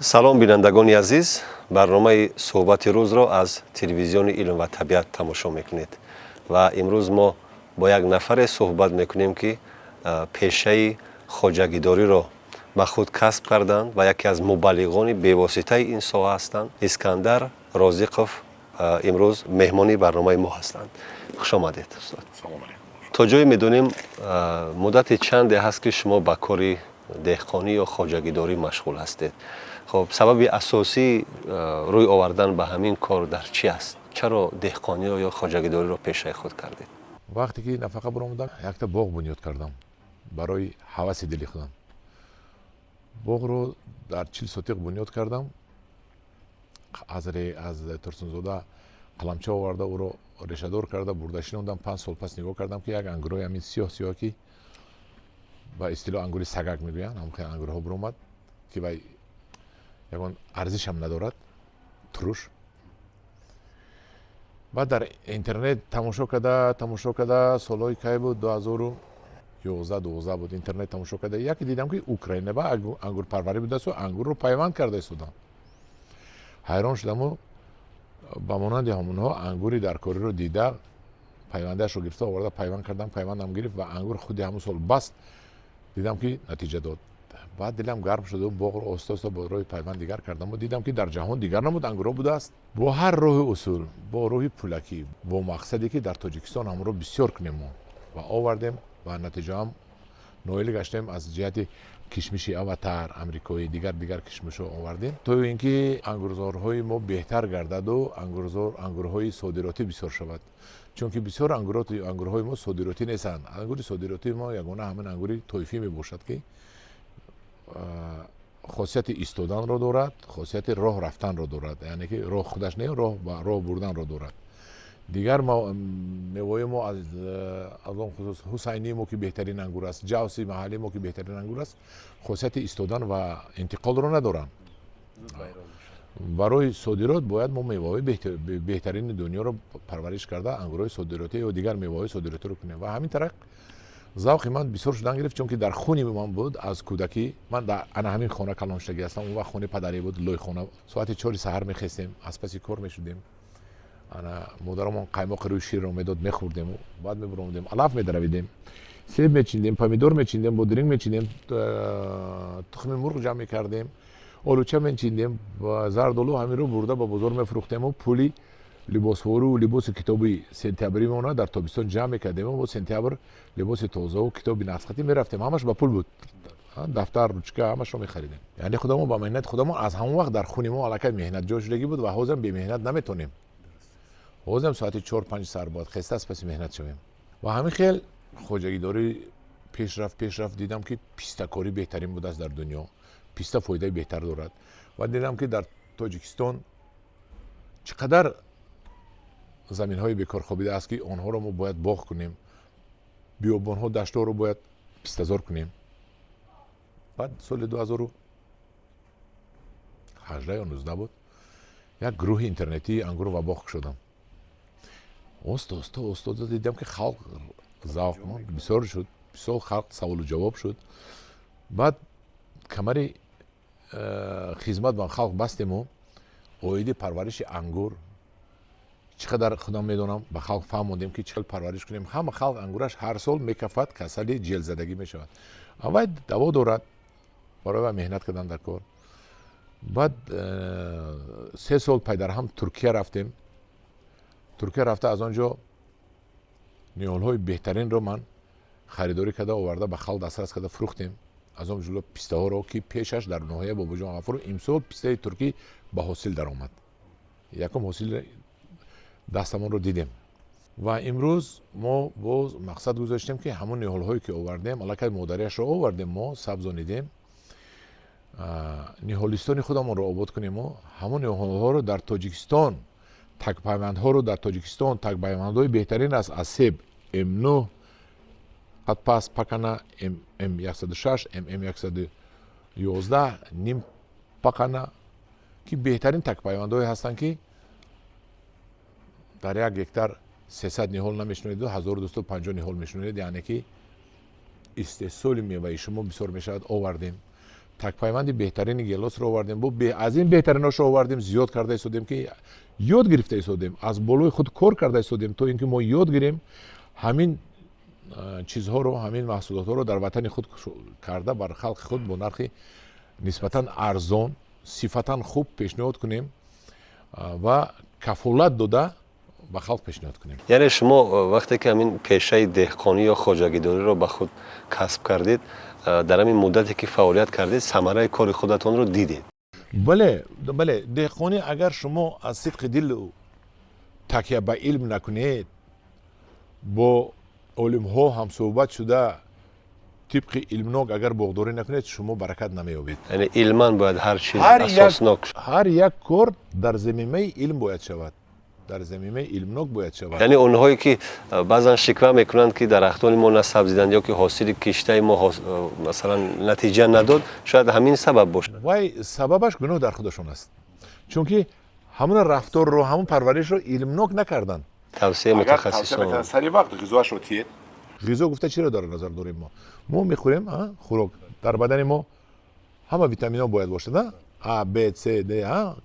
Салом, бинандагони азиз! Барномаи «Суҳбати рӯзро» аз телевизиони «Илм ва табиат» тамошо мекунед ва имрӯз мо бо як нафаре суҳбат мекунем, ки пешаи хоҷагидориро ба худ касб карданд ва яке аз мубаллиғони бевоситаи ин соҳа ҳастанд. Искандар Розиқов имрӯз меҳмони барномаи мо ҳастанд. Хуш омадед, устод. То ҷое медонем, муддати чанде ҳаст, ки шумо ба кори деҳқонӣ ё хоҷагидорӣ машғул ҳастед. Хоб, сабаби асосии рӯй овардан ба ҳамин кор дар чӣ аст? Чаро деҳқониро ё хоҷагидориро пешаи худ кардед? Вақте ки нафақа баромадам, якта боғ бунёд кардам барои ҳаваси дили худам. Боғро дар 40 сотиқ бунёд кардам. Аз Турсунзода қаламча оварда, ӯро решадор карда бурда шинондам. 5 сол пас нигоҳ кардам, ки як ангурҳои ҳамин сиёҳ сиёҳ, ки ба истилоҳ ангури сагак мегӯянд, ҳамхел ангурҳо биромад, ки вай ягон арзишам надорад, туруш. Баъд дар интернет тамошо карда, тамошо карда, солҳои кай буд, 2011, 12 буд, интернет тамошо карда, яке дидам, ки Украина ба ангурпарварӣ будасту ангурро пайванд карда истодам. Ҳайрон шудаму ба монанди ҳамонҳо ангури даркориро дида, пайвандаашро гирифта оварда пайванд кардам. Пайвандам гирифт ва ангур худи ҳамон сол баст. Дидам, ки натиҷа дод. Баъд дилам гарм шуду боғро оҳиста оҳиста бо роҳи пайванд дигар кардаму дидам, ки дар ҷаҳон дигар намуд ангурҳо будааст. Бо ҳар роҳи усул, бо роҳи пулакӣ, бо мақсаде ки дар Тоҷикистон ҳамонро бисёр кунем мо ва овардем ва натиҷаам ноил гаштем. Аз ҷиҳати кишмиши Аватар амрикоӣ, дигар дигар кишмишҳо овардем, то ин ки ангурзорҳои мо беҳтар гардаду ангурзор, ангурҳои содиротӣ бисёр шавад, чунки бисёр ангурҳои мо содиротӣ нестанд. Ангури содиротии мо ягона ҳамин ангури тоифӣ мебошад, ки хосияти истоданро дорад, хосияти роҳ рафтанро дорад, яъне ки роҳ худаш не, роҳ ба роҳ бурданро дорад. Дигар мевои мо, аз он хусус Ҳусайнии мо, ки беҳтарин ангур аст, ҷавси маҳаллии мо, ки беҳтарин ангур аст, хосияти истодан ва интиқолро надоранд. Барои содирот бояд мо меваҳои беҳтарини дунёро парвариш карда, ангурҳои содиротӣ ё дигар меваҳои содиротиро кунем. Ва ҳамин тариқ завқи ман бисёр шудан гирифт, чунки дар хуни ман буд аз кӯдакӣ. Ман дар ана ҳамин хона калон шудагӣ ҳастам. Он вақт хонаи падарӣ буд, лойхона. Соати 4-и саҳар мехестем, аз паси кор мешудем. Ана модарамон қаймоқи рӯи ширро медод, мехӯрдему баъд мебуромадем, алаф медаравидем, себ мечиндем, помидор мечиндем, бодиринг мечиндем, тухми мурғ ҷамъ мекардем, олуча мечиндем, зардолу, ҳаминро бурда ба бозор мефурӯхтему пули либосвору либоси китоби сентябримона дар тобистон ҷамъ мекардем. Бо сентябр либоси тозаву китоби нақсхатӣ мерафтем. Ҳамаш ба пул буд: дафтар, ручка, ҳамашро мехаридем. Яъне худамон ба меҳнати худамон. Аз ҳамон вақт дар хуни мо аллакай меҳнат ҷой шудагӣ буд ва ҳозирам бемеҳнат наметонем. Ҳозирам соати 4-5 саҳар бояд хеста, аз паси меҳнат шавем. Ва ҳамин хел хоҷагидорӣ пеш рафт, пеш рафт. Дидам, ки пистакорӣ беҳтарин будааст дар дунё, писта фоидаи беҳтар дорад. Ва дидам, ки дар Тоҷикистон чӣ қадар заминҳои бекор хобида аст, ки онҳоро мо бояд боғ кунем, биёбонҳо, даштҳоро бояд пистазор кунем. Баъд соли 2018 ё 19 буд, як гурӯҳи интернетии ангур ва боғ кушодам. Оста оста, оста оста дидам, ки халқ завқманд бисёр шуд, бисёр халқ саволу ҷавоб шуд. Баъд камари хизмат ба халқ бастему оиди парвариши ангур чӣ қадар худам медонам, ба халқ фаҳмондем, ки чӣ хел парвариш кунем. Ҳама халқ ангураш ҳар сол мекафад, касали ҷелзадагӣ мешавад, вай даво дорад, барои вай меҳнат кардан дар кор. Баъд 3 сол пайдарҳам Туркия рафтем. Туркия рафта, аз он ҷо ниҳолҳои беҳтаринро ман харидорӣ карда оварда, ба халқ дастрас карда фурӯхтем, аз он ҷумла пистаҳоро, ки пешаш дар ноҳияи Бобоҷон Ғафуров имсол пистаи туркӣ ба ҳосил даромад. Якум ҳосил дастамонро дидем. Ва имрӯз мо боз мақсад гузоштем, ки ҳамон ниҳолҳое ки овардем, аллакай модариашро овардем, мо сабзонидем, ниҳолистони худамонро обод кунему ҳамон ниҳолҳоро дар Тоҷикистон, такпайвандҳоро дар Тоҷикистон, такпайвандҳои беҳтарин аст аз себ М9, қадпас пакана, М106, ММ111, ним пакана, ки беҳтарин такпайвандҳое ҳастанд, ки дар 1 гектар 300 ниҳол намешунонед, 1250 ниҳол мешунонед, яъне ки истеҳсоли меваи шумо бисёр мешавад. Овардем. Такпайванди беҳтарини гелосро овардем, аз ин беҳтариношро овардем, зиёд карда истодем, ки ёд гирифта истодем, аз болои худ кор карда истодем, то ин ки мо ёд гирем ҳамин чизҳоро, ҳамин маҳсулотҳоро дар ватани худ карда, бар халқи худ бо нархи нисбатан арзон, сифатан хуб пешниҳод кунем ва кафолат дода ба халқ пешниҳод кунем. Яъне шумо вақте ки ҳамин пешаи деҳқонӣ ё хоҷагидориро ба худ касб кардед, дар ҳамин муддате ки фаъолият кардед, самараи кори худатонро дидед? Бале, бале. Деҳқонӣ, агар шумо аз сидқи дил такя ба илм накунед, бо олимҳо ҳамсӯҳбат шуда, тибқи илмнок агар боғдорӣ накунед, шумо баракат намеёбед. Яъне илман бояд ҳар чиз асоснок. Ҳар як кор дар замимаи илм бояд шавад, дар замимаи илмнок бояд шавад. Яъне онҳое ки баъзан шиква мекунанд, ки дарахтони мо насабзиданд ё ки ҳосили киштаи мо, масалан, натиҷа надод, шояд ҳамин сабаб бошад. Вай сабабаш гуноҳ дар худашон аст, чунки ҳамон рафторро, ҳамон парваришро илмнок накарданд. Тавсияи мутахассисон. Сари вақт ғизоашро тиед. Ғизо гуфта чиро дар назар дорем мо? Мо мехӯрем хӯрок, дар бадани мо ҳама витаминҳо бояд бошад, А, Б, С, Д,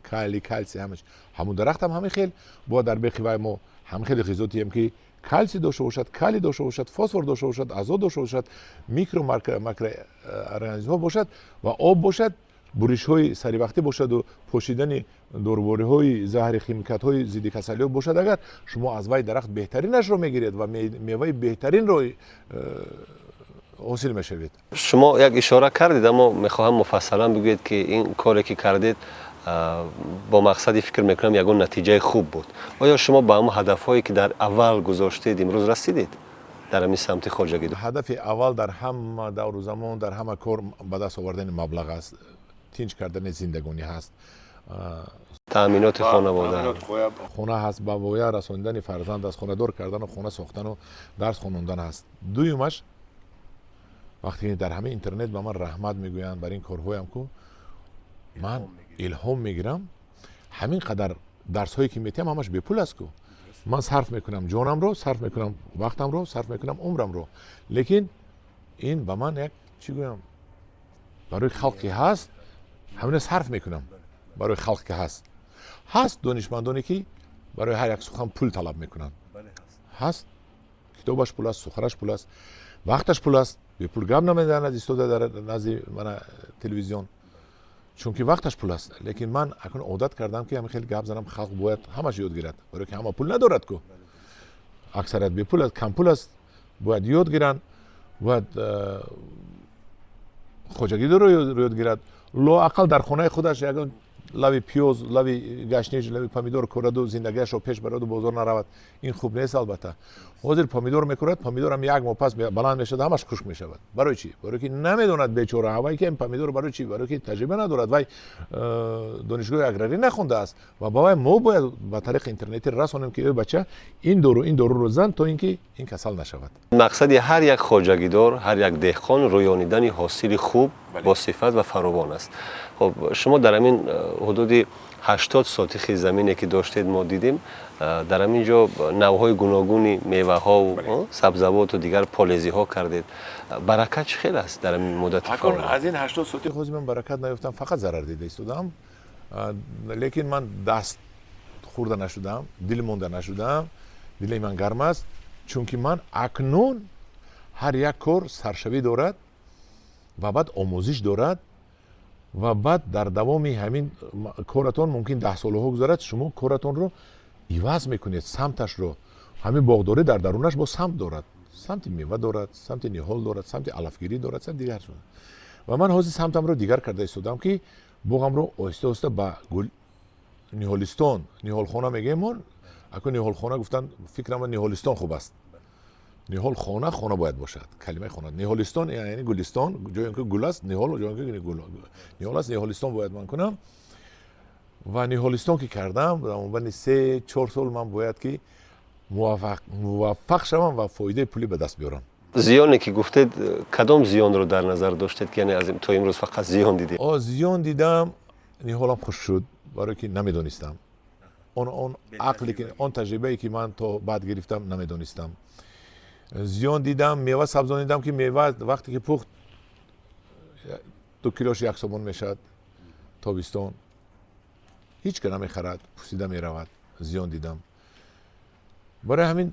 кали, калсий, ҳама. Ҳамун дарахтам ҳамин хел бояд дар бехи вай мо ҳамин хели ғизо тием, ки калсий дошта бошад, калий дошта бошад, фосфор дошта бошад, азот дошта бошад, микро, макроорганизмҳо бошад ва об бошад, буришҳои саривақтӣ бошаду пошидани дорувориҳои заҳри, химикатҳои зидди касалиҳо бошад. Агар шумо аз вай дарахт беҳтаринашро мегиред ва меваи беҳтаринро ҳосил мешавед. Шумо як ишора кардед, аммо мехоҳам муфассалан бигӯед, ки ин коре ки кардед, бо мақсади, фикр мекунам, ягон натиҷаи хуб буд. Оё шумо ба ҳамон ҳадафҳое, ки дар аввал гузоштед, имрӯз расидед дар ҳамин самти хоҷагӣ? Ҳадафи аввал дар ҳама давру замон, дар ҳама кор ба даст овардани маблағ аст, тинҷ кардани зиндагонӣ ҳаст. Таъминоти хонавода. Хона ҳаст, ба воя расонидани фарзанд аст, хонадор кардану хона сохтану дарс хонондан ҳаст. Дуюмаш, вақте ки дар ҳамаи интернет ба ман раҳмат мегӯянд бар ин корҳоям ку, ман илҳом мегирам. Ҳамин қадар дарсҳое ки метиҳам, ҳамаш бепул аст ку. Ман сарф мекунам ҷонамро, сарф мекунам вақтамро, сарф мекунам умрамро, лекин ин ба ман як, чӣ гӯям, барои халқ ки ҳаст, ҳамина сарф мекунам барои халқ ки ҳаст. Ҳаст донишмандоне, ки барои ҳар як сухан пул талаб мекунанд. Ҳаст, китобаш пул аст, суханаш пул аст, вақташ пул аст. Бепул гап намезанад истода дар назди мана телевизион, чунки вақташ пул аст. Лекин ман акнун одат кардам, ки ҳамин хеле гап занам. Халқ бояд ҳамаш ёд гирад, барое ки ҳама пул надорад ку, аксарият бепул аст, кампул аст. Бояд ёд гиранд, бояд хоҷагидорро ёд гирад, лоақал дар хонаи худаш ягон лави пиёз, лави гашниж, лави помидор кораду зиндагиашро пеш бараду бозор наравад. Ин хуб нест, албатта. Ҳозир помидор мекорад, помидорам як моҳ пас баланд мешавад, ҳамаш хушк мешавад. Барои чӣ? Барое ки намедонад бечора ҳавай, ки помидор барои чӣ, барое ки таҷриба надорад, вай донишгоҳи аграрӣ нахондааст. Ва ба вай мо бояд ба тариқи интернетӣ расонем, ки эй бача, ин дору, ин доруро зан, то ин ки ин касал нашавад. Мақсади ҳар як хоҷагидор, ҳар як деҳқон рӯёнидани ҳосили хуб, бо сифат ва фаровон аст. Хуб, шумо дар ҳамин ҳудуди 80 сотихи замине, ки доштед, мо дидем, дар ҳамин ҷо навъҳои гуногуни меваҳову сабзавоту дигар полезиҳо кардед. Баракат чӣ хел аст дар ҳамин муддати? Аз ин 80 сотих ҳозир ман баракат наёфтам, фақат зарар дида истодам. Лекин ман даст хӯрда нашудам, дил монда нашудам, дили ман гарм аст, чунки ман акнун ҳар як кор саршавӣ дорад ва баъд омӯзиш дорад ва баъд дар давоми ҳамин коратон мумкин 10 солаҳо гузарад, шумо коратонро иваз мекунед, самташро. Ҳамин боғдорӣ дар дарунаш бо самт дорад: самти мева дорад, самти ниҳол дорад, самти алафгирӣ дорад, самти дигар. Ва ман ҳозир самтамро дигар карда истодам, ки боғамро оҳиста оҳиста ба гул ниҳолистон, ниҳолхона мегӯем мо. Акун ниҳолхона гуфтан, фикрам, ниҳолистон хуб аст. Ниҳолхона, хона бояд бошад, калимаи хона. Ниҳолистон яъне гулистон, ҷое ки гул аст, ниҳол, ҷое ки ниҳол аст, ниҳолистон бояд ман кунам. Ва ниҳолистон ки кардам, дар мобайни 3-4 сол ман бояд ки муваффақ шавам ва фоидаи пулӣ ба даст биёрам. Зиёне ки гуфтед, кадом зиёнро дар назар доштед, ки яъне аз то имрӯз фақат зиён дидед? Зиён дидам, ниҳолам хушк шуд, барое ки намедонистам. Он ақле ки, он таҷрибае ки ман то баъд гирифтам, намедонистам. Зиён дидам, мева сабзонидам, ки мева вақте ки пухт. 2 килош 1 сомон мешавад тобистон. Ҳеҷ ка намехарад, пусида меравад. Зиён дидам. Барои ҳамин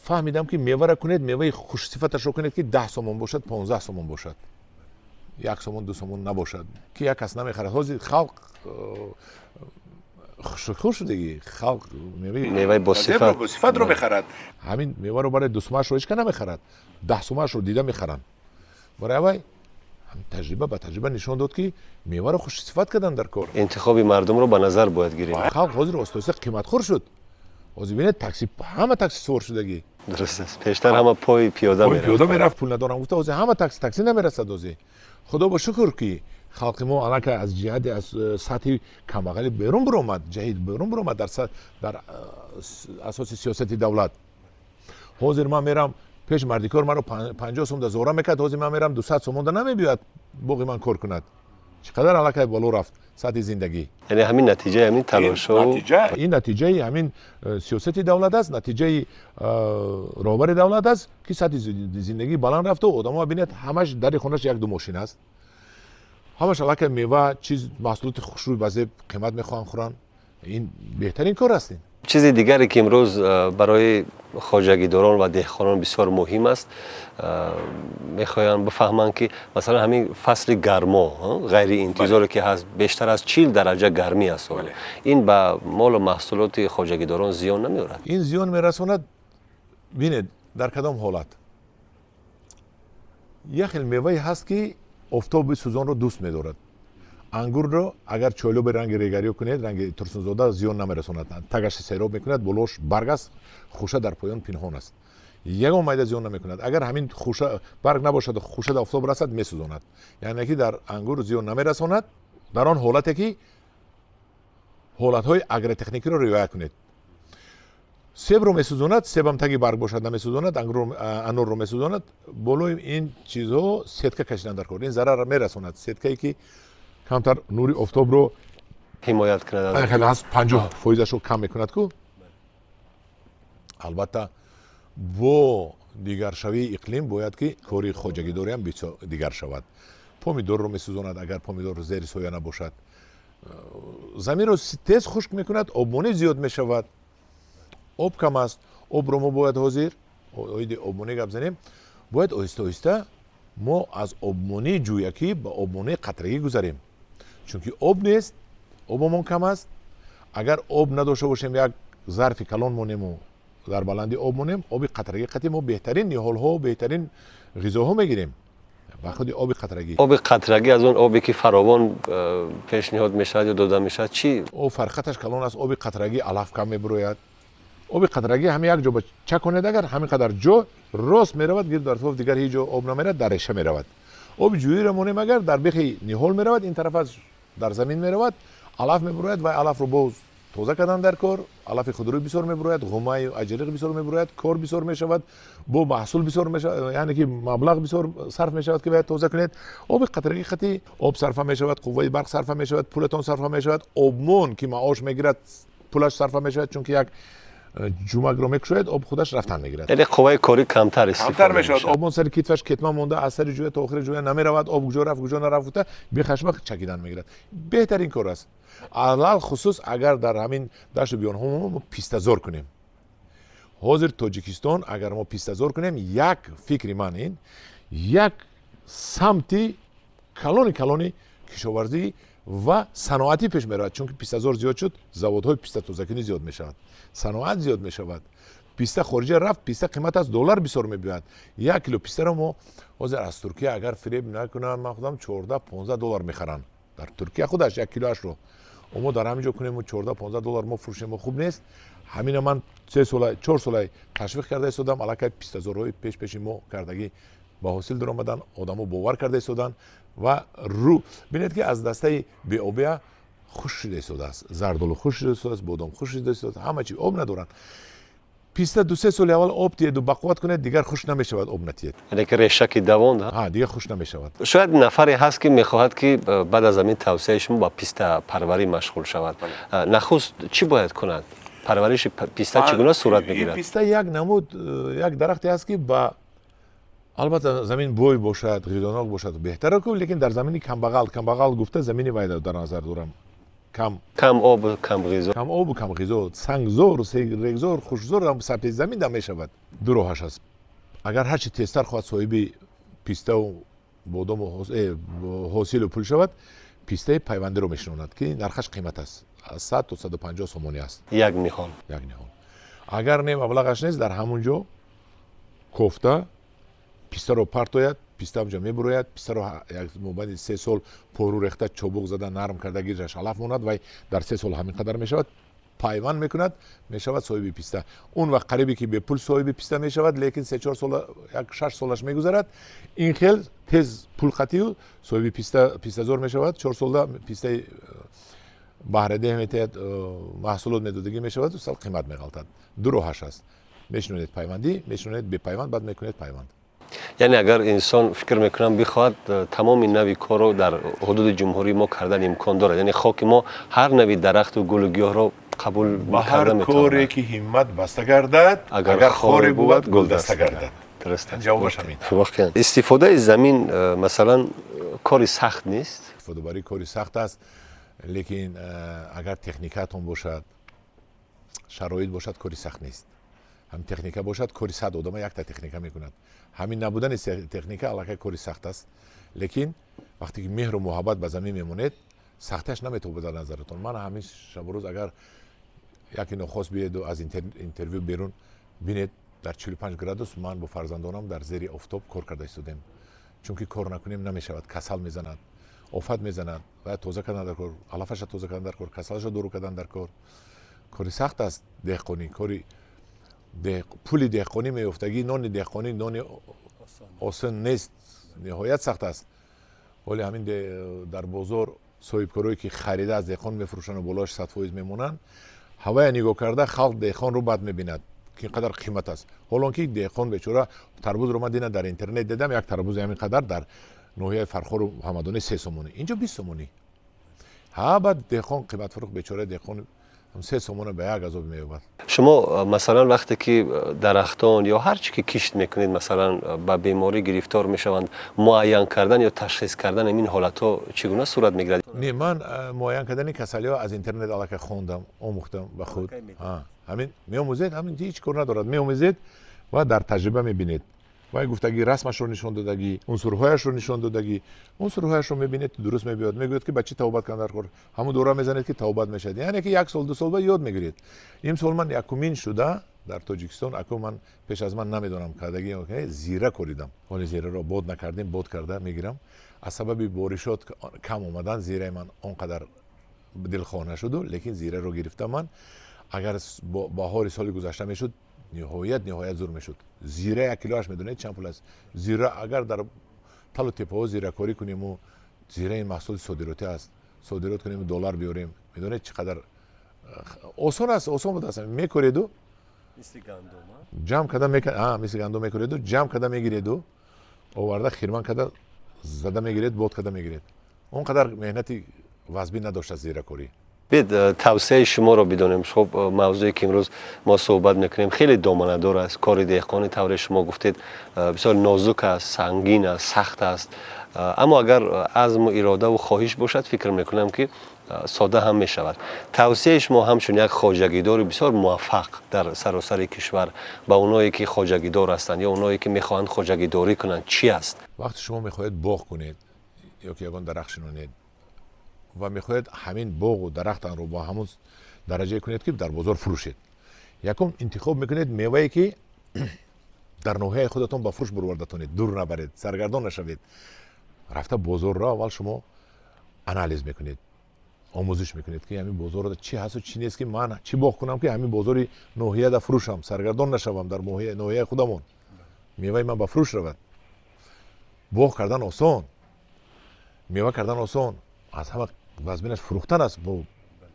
фаҳмидам, ки мевара кунед, меваи хушсифаташро кунед, ки 10 сомон бошад, 15 сомон бошад, 1 сомон, 2 сомон набошад, ки як кас намехарад. Ҳозир халқ хушхӯр шудагӣ, халқ меваи босифатро мехарад. Ҳамин меваро барои 2 сомашро ҳеҷ ка намехарад, 10 сомашро дида мехаранд. Барои аввай таҷриба ба таҷриба нишон дод, ки меваро хушсифат кардан дар кор. Интихоби мардумро ба назар бояд гирем. Халқ ҳозир оста оста қиматхӯр шуд. Ҳозир бинед, такси, ҳама такси сувор шудагӣ. Дуруст аст. Пештар ҳама пои пиёда мерафт. Пиёда мерафт, пул надорам гуфта, ҳозир ҳама такси, такси намерасад. Ҳозир худо ба шукр, ки халқи мо аллакай аз ҷиҳати аз сатҳи камбағалӣ берун баромад, ҷаҳид берун баромад дар асоси сиёсати давлат. Ҳозир ман мерам пеш мардикор, маро 50 сом да зора мекард, ҳозир ман мерам 200 сомон да намебиёяд боғи ман кор кунад. Чӣ қадар аллакай боло рафт сатҳи зиндагӣ. Яъне ҳамин натиҷаи ҳамин талошҳо, ин натиҷаи ҳамин сиёсати давлат аст, натиҷаи роҳбари давлат аст, ки сатҳи зиндагӣ баланд рафту одамо бинед, ҳамаш дари хонаш 1-2 мошин аст, ҳамаш аллакай мева, чиз, маҳсулоти хушрӯй баъзе қимат мехоҳанд хӯранд. Ин беҳтарин кор аст. Ин чизи дигаре, ки имрӯз барои хоҷагидорон ва деҳқонон бисёр муҳим аст, мехоҳанд бифаҳманд, ки масалан ҳамин фасли гармо ғайриинтизоре, ки ҳаст, бештар аз 40 дараҷа гармӣ аст, ин ба молу маҳсулоти хоҷагидорон зиён намеорад? Ин зиён мерасонад. Бинед, дар кадом ҳолат. Як хел мевае ҳаст, ки офтоби сӯзонро дӯст медорад. Ангурро агар чойлоби ранги регариё кунед, ранги турсунзода, зиён намерасонад. Тагаша сероб мекунад, болош барг аст, хуша дар поён пинҳон аст, ягон майда зиён намекунад. Агар ҳамин хуша барг набошад, хуша дар офтоб расад, месӯзонад. Яъне ки дар ангур зиён намерасонад дар он ҳолате, ки ҳолатҳои агротехникиро риоя кунед. Себро месӯзонад, себам таги барг бошад, намесӯзонад, анорро месӯзонад. Болои ин чизҳо сетка кашидан дар кор, ин зарар мерасонад. Сеткае, ки камтар нури офтобро ҳимоят кунад, хеле ҳаст, 50 фоизашро кам мекунад ку. Албатта, бо дигаршавии иқлим бояд ки кори хоҷагидориам дигар шавад. Помидорро месӯзонад, агар помидор зери соя набошад. Заминро тез хушк мекунад, обмонӣ зиёд мешавад. Об кам аст. Обро мо бояд ҳозир оиди обмонӣ гап занем. Бояд оҳиста оҳиста мо аз обмонии ҷӯякӣ ба обмонии қатрагӣ гузарем, чунки об нест, обомон кам аст. Агар об надошта бошем, як зарфи калон монему дар баландӣ об монем, оби қатрагӣ қатӣ мо беҳтарин ниҳолҳо, беҳтарин ғизоҳо мегирем ба худи оби қатрагӣ. Оби қатрагӣ аз он обе, ки фаровон пешниҳод мешавад ё дода мешавад, чӣ? О, фарқаташ калон аст. Оби қатрагӣ алаф кам мебурояд. Оби қатрагӣ ҳамин як ҷо ба чак кунед, агар ҳамин қадар ҷо рост меравад, гирду атроф дигар ҳеҷ ҷо об намерад, дар реша меравад. Оби ҷӯиро монем, агар дар бехи ниҳол меравад, ин тараф аз дар замин меравад, алаф мебурояд ва алафро боз тоза кардан дар кор. Алафи худрӯй бисёр мебурояд, ғумаю аҷриқ бисёр мебурояд, кор бисёр мешавад, бо маҳсул бисёр мешавад, яъне ки маблағ бисёр сарф мешавад, ки бояд тоза кунед. Оби қатрагӣ хати об сарфа мешавад, қувваи барқ сарфа мешавад, пулатон сарфа мешавад, обмон, ки маош мегирад, пулаш сарфа мешавад, чунки як ҷумакро мекушояд, об худаш рафтан мегирад. Яъне қувваи корӣ камтар истифода мешавад. Обмон сари китфаш кетман монда, аз сари ҷӯя то охири ҷӯя намеравад, об куҷо рафт, куҷо нарафт гуфта, бехашма чакидан мегирад. Беҳтарин кор аст, алалхусус агар дар ҳамин дашту биёнҳо мо пистазор кунем. Ҳозир Тоҷикистон, агар мо пистазор кунем, як фикри ман, ин як самти калони калони кишоварзӣ ва саноатӣ пеш меравад, чунки пистазор зиёд шуд, заводҳои пистатозакунӣ зиёд мешавад, саноат зиёд мешавад. Писта хориҷа рафт, писта қимат аст, доллар бисёр мебиёяд. 1 кило пистаро мо ҳозир аз Туркия, агар фиреб накунам ман худам, 14-15 доллар мехаранд дар Туркия худаш 1 килоашро. Мо дар ҳамин ҷо кунему 14-15 доллар мо фурӯшем, хуб нест. Ҳамина ман 3 сола, 4 сола ташвиқ карда истодам. Аллакай пистазорҳои пеш-пеши мо кардагӣ ба ҳосил даромадан, одамо бовар карда истоданд ва рӯ бинед, ки аз дастаи беобия хушк шуда истодааст, зардолу хушк шуда истодааст, бодом хушк шуда истодааст, ҳама чи об надоранд. Писта 2-3 соли аввал об тиеду бақувват кунед, дигар хушк намешавад, об натиед. Яъне ки реша ки давонд, ҳа, дигар хушк намешавад. Шояд нафаре ҳаст, ки мехоҳад, ки баъд аз ҳамин тавсияи шумо ба пистапарварӣ машғул шавад. Нахуст чӣ бояд кунад? Парвариши писта чӣ гуна сурат мегирад? Писта як намуд, як дарахте аст, ки ба Албатта, замин бой бошад, ғизонок бошад, беҳтар ку, лекин дар замини камбағал, камбағал гуфта замини вай дар назар дорам, кам кам об, кам ғизо. Кам обу кам ғизо, сангзор, регзор, хушкзор, сафед замин да мешавад. Ду роҳаш аст. Агар ҳарчи тезтар хоҳад соҳиби пиставу бодому ҳосилу пул шавад, пистаи пайвандиро мешинонад, ки нархаш қимат аст, аз 100 то 150 сомонӣ аст. Як ниҳол? Як ниҳол. Агар не, маблағаш нест, дар ҳамон ҷо кофта пистаро партояд, писта ҳамҷо мебурояд. Пистаро як мобайни 3 сол пору рехта, чобуқ зада, нарм карда, гиржаш алаф монад, вай дар 3 сол ҳамин қадар мешавад. Пайванд мекунад, мешавад соҳиби писта. Он вақт қарибе ки бепул соҳиби писта мешавад, лекин 3-4 сола, як 6 солаш мегузарад, ин хел тез пул қатию соҳиби писта, пистазор мешавад. 4 сола пистаи баҳрадеҳ метиҳад, маҳсулот медодагӣ мешавад, сал қимат меғалтад. Ду роҳаш аст: мешинонед пайвандӣ, мешинонед бепайванд, баъд мекунед пайванд. Яъне агар инсон, фикр мекунам, бихоҳад, тамоми нави корро дар ҳудуди ҷумҳурии мо кардан имкон дорад. Яъне хоки мо ҳар нави дарахту гулу гиёҳро қабул ба ҳар коре ки ҳиммат баста гардад, агар хоре бувад, гулдаста гардад. Ҷавобаш ҳамин. Воқеан, истифодаи замин масалан, кори сахт нест? Истифодабарӣ кори сахт аст, лекин агар техникатон бошад, шароит бошад, кори сахт нест. Ҳамин техника бошад, кори 100 одама якта техника мекунад. Ҳамин набудани техника аллакай кори сахт аст, лекин вақте ки меҳру муҳаббат ба замин мемонед, сахтиаш наметобад дар назаратон. Ман ҳамин шабу рӯз, агар яке нохост биеду аз интервю берун бинед, дар 45 градус ман бо фарзандонам дар зери офтоб кор карда истодем, чунки кор накунем намешавад, касал мезанад, офат мезанад. Бояд тоза кардан дар кор, алафаша тоза кардан дар кор, касалаша дуру кардан дар кор. Кори сахт аст деҳқонӣ. Кори пули деҳқонӣ меёфтагӣ, нони деҳқонӣ нони осон нест, ниҳоят сахт аст. Ҳоли ҳамин дар бозор соҳибкорое ки харида аз деҳқон мефурӯшанду болоаш 100% мемонанд, ҳавая нигоҳ карда халқ деҳқонро бад мебинад, ки ин қадар қимат аст, ҳолон ки деҳқон бечора. Тарбузро ман дина дар интернет дидам, як тарбузи ҳамин қадар дар ноҳияи Фархору Ҳамадонӣ 3 сомонӣ, инҷо 20 сомонӣ. Ҳа, баъд деҳқон қиматфурӯх, бечора деҳқон 3 сомона ба як азоб меёбад. Шумо масалан, вақте ки дарахтон ё ҳар чӣ ки кишт мекунед, масалан, ба беморӣ гирифтор мешаванд, муайян кардан ё ташхис кардан ин ҳолатҳо чӣ гуна сурат мегирад? Не, ман муайян кардани касалиҳо аз интернет аллакай хондам, омӯхтам ба худ. Ҳамин меомӯзед, ҳамин ҳеҷ кор надорад, меомӯзед ва дар таҷриба мебинед. Вай гуфтагӣ, расмашро нишон додагӣ, унсурҳояшро нишон додагӣ, унсурҳояшро мебинед, дуруст мебиёд, мегӯяд ки ба чӣ табобат кардан дар кор, ҳамун дора мезанед, ки табобат мешавад. Яъне ки як сол, 2 сол ба ёд мегиред. Имсол ман якумин шуда дар Тоҷикистон, аку ман пеш аз ман намедонам кардагӣ, зира коридам. Ҳоли зираро бод накардем, бод карда мегирам. Аз сабаби боришот кам омадан, зираи ман он қадар дилхоҳ нашуду, лекин зираро гирифтам ман. Агар баҳори соли гузашта мешуд, ниҳоят, ниҳоят зур мешуд. Зира як килоаш медонед чанд пул аст? Зира агар дар талу теппаҳо зиракорӣ кунему, зира ин маҳсули содиротӣ аст, содирот кунему доллар биёрем, медонед чӣ қадар осон аст? Осон будааст. Мекореду, ҷамъ карда, мисли гандум мекореду, ҷамъ карда мегиреду, оварда хирман карда зада мегиред, бод карда мегиред. Он қадар меҳнати вазбин надоштааст зиракорӣ. Биед, тавсияи шуморо бидонем. Хуб, мавзӯе ки имрӯз мо суҳбат мекунем, хеле доманадор аст. Кори деҳқонӣ, тавре шумо гуфтед, бисёр нозук аст, сангин аст, сахт аст, аммо агар азму иродаву хоҳиш бошад, фикр мекунам, ки сода ҳам мешавад. Тавсияи шумо ҳамчун як хоҷагидори бисёр муваффақ дар саросари кишвар ба оное ки хоҷагидор ҳастанд ё оное ки мехоҳанд хоҷагидорӣ кунанд, чӣ аст? Вақте шумо мехоҳед боғ кунед ё ки ягон дарахт шинонед ва мехоҳед ҳамин боғу дарахтанро бо ҳамун дараҷае кунед, ки дар бозор фурӯшед, якум интихоб мекунед мевае, ки дар ноҳияи худатон ба фурӯш бурварда тонед, дур набаред, саргардон нашавед. Рафта бозорро аввал шумо анализ мекунед, омӯзиш мекунед, ки ҳамин бозорро чӣ ҳасту чӣ нест, ки ман чӣ боғ кунам, ки ҳамин бозори ноҳияда фурӯшам, саргардон нашавам, дар ноҳияи худамон меваи ман ба фурӯш равад. Боғ кардан осон, мева кардан осон, аз ҳама вазминаш фурӯхтан аст бо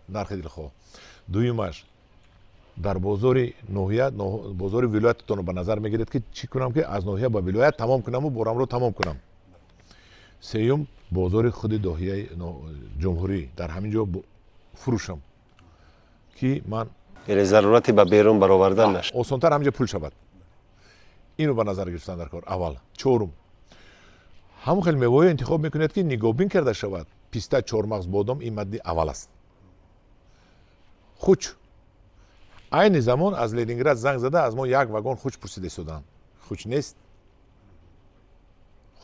нархи дилхоҳ. Дуюмаш, дар бозори ноҳия, бозори вилоятатонро ба назар мегиред, ки чӣ кунам, ки аз ноҳия ба вилоят тамом кунаму борамро тамом кунам. Сеюм, бозори худи ноҳияи ҷумҳурӣ, дар ҳамин ҷо фурӯшам, ки ман Яъне зарурати ба берун баровардан нашад. Осонтар ҳамин ҷо пул шавад. Инро ба назар гирифтан дар кор аввал. Чорум, ҳамон хел меваҳое интихоб мекунед, ки нигоҳбин карда шавад. Писта, чормағз, бодом ин мадди аввал аст. Хуч айни замон аз Ленинград занг зада аз мо як вагон хуч пурсида истоданд. Хуч нест.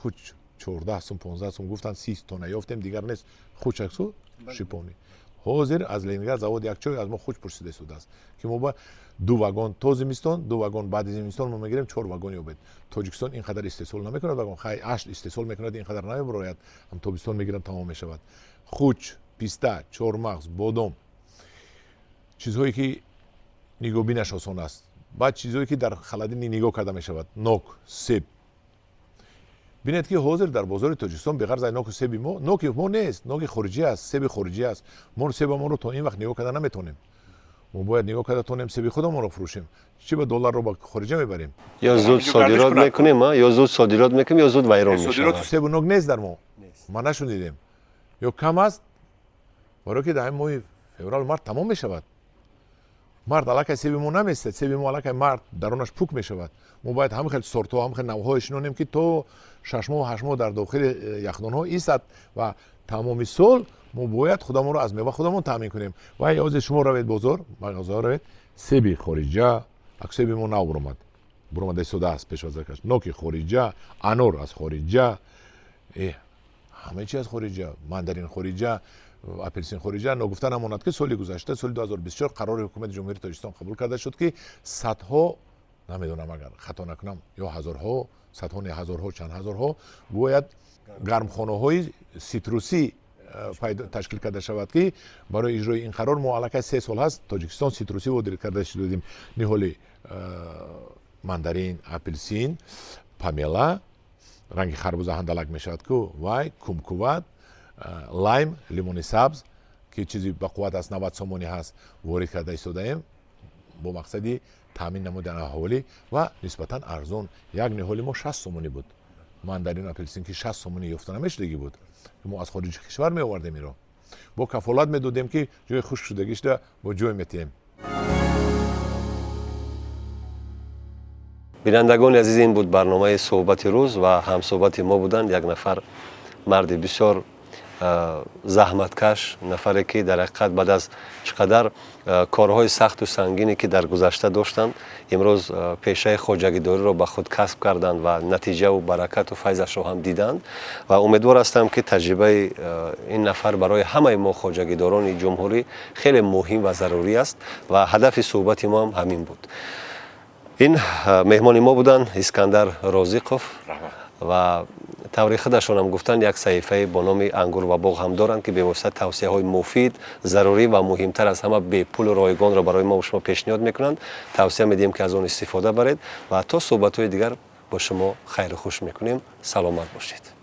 Хуч 14 сум, 15 сум гуфтанд, 30 тонна ёфтем, дигар нест. Хуч аксу шипони. Ҳозир аз Ленинград заводи якчой аз мо хуч пурсида истодааст, ки мо ба 2 вагон то зимистон, 2 вагон баъди зимистон мо мегирем, 4 вагон ёбед. Тоҷикистон ин қадар истеҳсол намекунад вагон, хай 8 истеҳсол мекунад, ин қадар намебарояд, ҳам тобистон мегирам, тамом мешавад. Хуч, писта, чормағз, бодом, чизҳое ки нигоҳбинаш осон аст. Баъд чизҳое ки дар халадини нигоҳ карда мешавад, нок, себ. Бинед ки ҳозир дар бозори Тоҷикистон беғарз аз ноку себи мо, ноки мо нест, ноки хориҷӣ аст, себи хориҷӣ аст. Мо себамонро то ин вақт нигоҳ карда наметавонем. Мо бояд нигоҳ карда тонем, себи худамонро фурӯшем. Чӣ ба долларро ба хориҷа мебарем? Ё зуд содирот мекунем, ё зуд содирот мекунем, ё зуд вайрон мешавад. Себу нок нест дар мо. Ма нашунидем. Ё кам аст, барои ки дар моҳи феврал, март тамом мешавад. Март аллакай себи мо наместад, себи мо аллакай март дарунаш пук мешавад. Мо бояд ҳамин хел сортҳо, ҳамин хел навъҳое шинонем, ки то 6 моҳ, 8 моҳ дар дохили яхдонҳо истад ва тамоми сол мо бояд худамонро аз мева худамон таъмин кунем. Ва ҳозир шумо равед бозор, мағозаҳо равед, себи хориҷа, ак себи мо нав буромад, буромада истодааст пешвазакаш, ноки хориҷа, анор аз хориҷа, ҳама чи аз хориҷа, мандарин хориҷа, апелсин хориҷа. Ногуфта намонад, ки соли гузашта, соли 2024 қарори ҳукумати Ҷумҳурии Тоҷикистон қабул карда шуд, ки садҳо, намедонам агар хато накунам, ё ҳазорҳо, садҳо не, ҳазорҳо, чанд ҳазорҳо бояд гармхонаҳои ситрусӣ ташкил карда шавад, ки барои иҷрои ин қарор мо аллакай 3 сол ҳаст Тоҷикистон ситрусӣ ворид карда шудем. Ниҳоли мандарин, апелсин, памела, ранги харбуза ҳандалак мешавад ку, вай, кумкуват, лайм, лимони сабз, ки чизи ба қувват аст, 90 сомонӣ ҳаст, ворид карда истодаем бо мақсади таъмин намудани аҳолӣ ва нисбатан арзон. Як ниҳоли мо 60 сомонӣ буд. Мандарин, апелсин ки 60 сомонӣ ёфта намешудагӣ буд, мо аз хориҷи кишвар меовардем иро. Бо кафолат медодем, ки ҷои хушк шудагишда бо ҷой метиҳем. Бинандагони азиз, ин буд барномаи суҳбати рӯз ва ҳамсуҳбати мо буданд як нафар марди бисёр заҳматкаш, нафаре ки дар ҳақиқат баъд аз чӣ қадар корҳои сахту сангине ки дар гузашта доштанд, имрӯз пешаи хоҷагидориро ба худ касб карданд ва натиҷаву баракату файзашро ҳам диданд. Ва умедвор ҳастам, ки таҷрибаи ин нафар барои ҳамаи мо хоҷагидорони ҷумҳурӣ хеле муҳим ва зарурӣ аст ва ҳадафи суҳбати мо ҳам ҳамин буд. Ин меҳмони мо буданд Искандар Розиқов ва таври худашонам гуфтанд, як саҳифае бо номи Ангур ва боғ ҳам доранд, ки бевосита тавсияҳои муфид, зарурӣ ва муҳимтар аз ҳама бепулу ройгонро барои мо шумо пешниҳод мекунанд. Тавсия медиҳем, ки аз он истифода баред ва то суҳбатҳои дигар бо шумо хайру хуш мекунем. Саломат бошед.